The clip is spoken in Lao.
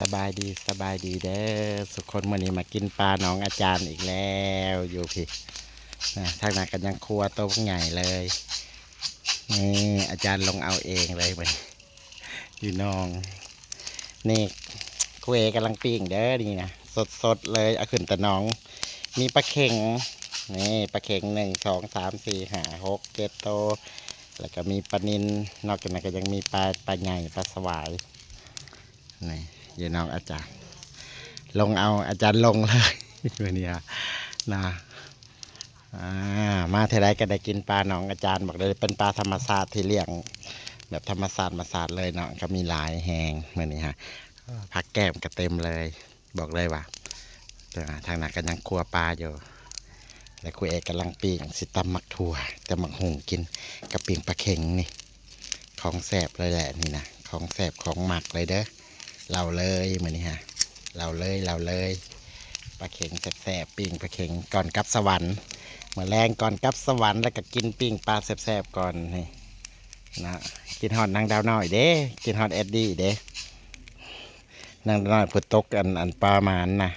ສະບາຍດີ ສະບາຍດີເດີທຸກຄົນ. ມື້ນີ້ມາກິນປາໜອງອາຈານອີກແລ້ວ ຢູ່ພີ້ນະ. ທາງນັ້ນກໍຍັງຄົວໂຕບັກໃຫຍ່ເລີຍ. ນີ້ອາຈານລົງເອົາເອງເລີຍມື້ນີ້ ຢູ່ໜອງ. ນີ້ຄູເອກຳລັງປີ້ງເດີ ນີ້ນະ ສົດໆເລີຍ ເອົາຂຶ້ນແຕ່ໜອງ. ມີປາເຂັງ ນີ້ປາເຂັງ ໜຶ່ງ ສອງ ສາມ ສີ່ ຫ້າ ຫົກ ເຈັດໂຕ ແລ້ວກໍມີປານິນ. ນອກຈາກນັ້ນກໍຍັງມີປາ ປາໃຫຍ່ ປາສະຫວາຍ. ນີ້ຢູ່ໜອງອາຈານ ລົງເອົາ ອາຈານລົງເລີຍມື້ນີ້ນະ. ອ່າ ມາເທື່ອໃດກໍໄດ້ກິນປາໜອງອາຈານ. ບອກເລີຍເປັນປາທຳມະຊາດທີ່ລ້ຽງແບບທຳມະຊາດມາຊາດເລີຍເນາະ. ກໍມີຫຼາຍແຮງມື້ນີ້ຮະ ຜັກແກ້ມກໍເຕັມເລີຍ. ບອກເລີຍວ່າ ທາງນັ້ນກໍຍັງຄົວປາຢູ່ ແລະຄູເອກຳລັງປີ້ງ ຊິຕຳໝາກຖົ່ວ ຕຳໝາກຫຸ່ງກິນກັບປີ້ງປາເຂັງ. ນີ້ຂອງແຊບເລີຍແຫຼະ ນີ້ນະ ຂອງແຊບຂອງມັກເລີຍເດີ. ເລົ່າເລີຍມື້ນີ້ຮະ ເລົ່າເລີຍ ເລົ່າເລີຍ. ປາເຂັງແຊບໆ ປີ້ງປາເຂັງກ່ອນກັບສະຫວັນ. ມື້ແລງກ່ອນກັບສະຫວັນ ແລ້ວກໍກິນປີ້ງປາແຊບໆກ່ອນ. ນີ້ນະ ຄິດຮອດນາງດາວນ້ອຍເດ້ ຄິດຮອດແອດດີ້ເດ້. ນາງດາວນ້ອຍຜູ້ຕົກອັນ ອັນປາໝານນະ